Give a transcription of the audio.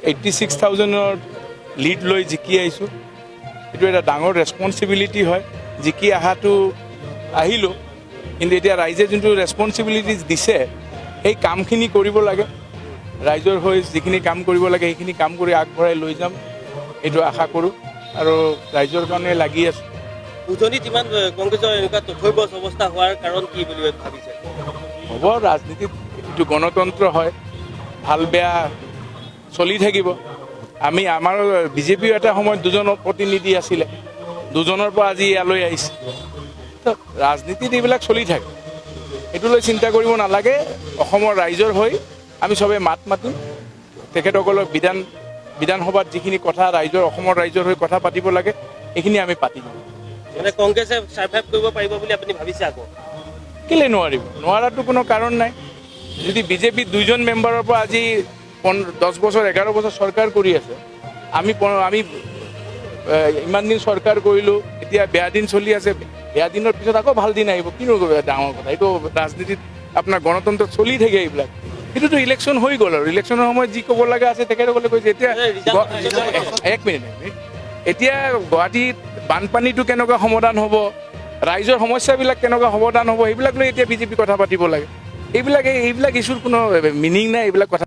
86,000ৰ lead লৈ জিকি আহিছোঁ। এইটো এটা ডাঙৰ ৰেচপনচিবিলিটি হয়। জিকি অহাটো আহিলোঁ, কিন্তু এতিয়া ৰাইজে যোনটো ৰেচপনচিবিলিটি দিছে, সেই কামখিনি কৰিব লাগে। ৰাইজৰ হৈ যিখিনি কাম কৰিব লাগে, সেইখিনি কাম কৰি আগবঢ়াই লৈ যাম, এইটো আশা কৰোঁ আৰু ৰাইজৰ কাৰণে লাগি আছোঁ। উজনিত ইমান কংগ্ৰেছৰ এনেকুৱা তথৈবচ অৱস্থা হোৱাৰ কাৰণ কি বুলি ভাবিছে? হ'ব, ৰাজনীতিত এইটো গণতন্ত্ৰ হয়, ভাল বেয়া চলি থাকিব। আমি আমাৰ বিজেপিও এটা সময়ত দুজন প্ৰতিনিধি আছিলে, দুজনৰ পৰা আজি ইয়ালৈ আহিছে। তো ৰাজনীতিত এইবিলাক চলি থাকে, এইটো লৈ চিন্তা কৰিব নালাগে। অসমৰ ৰাইজৰ হৈ আমি চবে মাত মাতিম। তেখেতসকলক বিধানসভাত যিখিনি কথা ৰাইজৰ, অসমৰ ৰাইজৰ হৈ কথা পাতিব লাগে, সেইখিনি আমি পাতিম। মানে কংগ্ৰেছে ছাৰ্ভাইভ কৰিব পাৰিব বুলি আপুনি ভাবিছে আকৌ? কেলে নোৱাৰিব? নোৱাৰাটো কোনো কাৰণ নাই। যদি বিজেপি দুইজন মেম্বাৰৰ পৰা আজি 10 বছৰ, 11 বছৰ চৰকাৰ কৰি আছে, আমি ইমান দিন চৰকাৰ কৰিলোঁ। এতিয়া বেয়া দিন চলি আছে, বেয়া দিনৰ পিছত আকৌ ভাল দিন আহিব। কিনো ডাঙৰ কথা এইটো? ৰাজনীতিত, আপোনাৰ গণতন্ত্ৰত চলি থাকে এইবিলাক। সেইটোতো ইলেকশ্যন হৈ গ'ল আৰু ইলেকশ্যনৰ সময়ত যি ক'ব লগা আছে তেখেতসকলে কৈছে। এতিয়া এক মিনিট, এক মিনিট। এতিয়া গুৱাহাটীত বানপানীটো কেনেকুৱা সমাধান হ'ব, ৰাইজৰ সমস্যাবিলাক কেনেকুৱা সমাধান হ'ব, সেইবিলাক লৈ এতিয়া বিজেপি কথা পাতিব লাগে। এইবিলাক ইছ্যুৰ কোনো মিনিং নাই, এইবিলাক কথা।